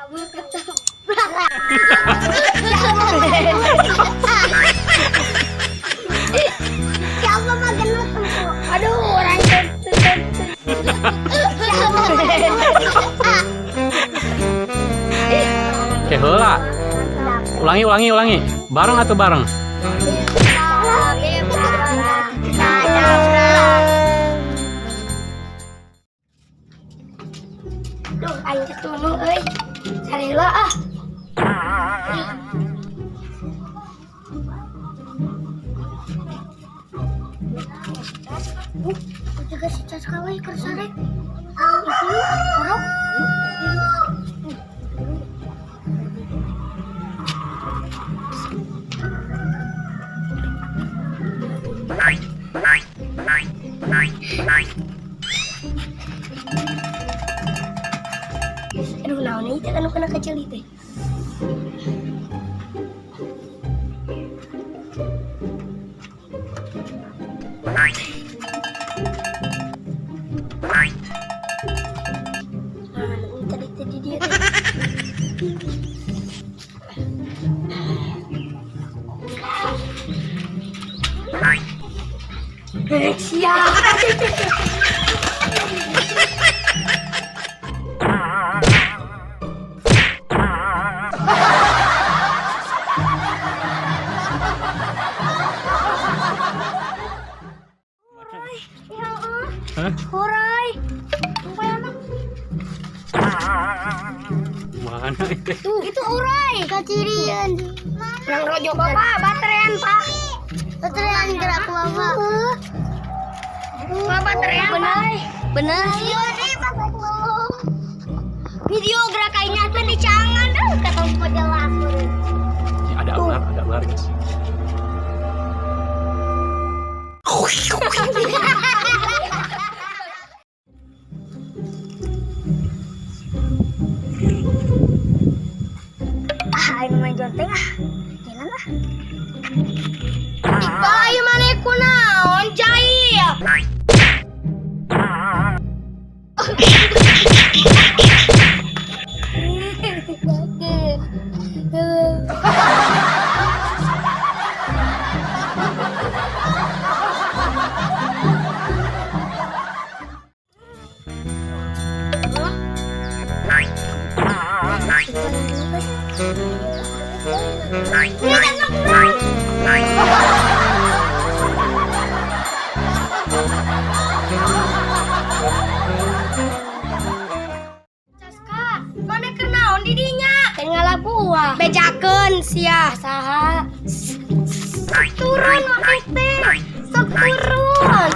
Siapa makan Aduh, orang. Oke, heula. Ulangi, ulangi, ulangi. Bareng atau bareng? Duh, aing ketunu euy. Sarela ah. Juga si Caska we keur sare. Itu orok. Aduh, naon ieu teh anu kana kaceli teh. Nah, nu tadi teh di dieu teh. Siap. Ya Allah. Hah? Horai. Mana? Mana itu? Tuh, itu urai. Kacirian. Orang rojok. Bapak, baterean, Pak. Baterean gerak Bapak. Bapak baterean, bener. Bener. Video gerakannya tuh di cangan, kata jelas. Ada ular, guys. Ah, aing main jonteng ah. Jalan ah. Iqbal, ayo mana kunaon cai? Caska, mana kenaon di dinya? Kan ngalah buah. Bejakeun sia saha? Turun make teh. Sok turun.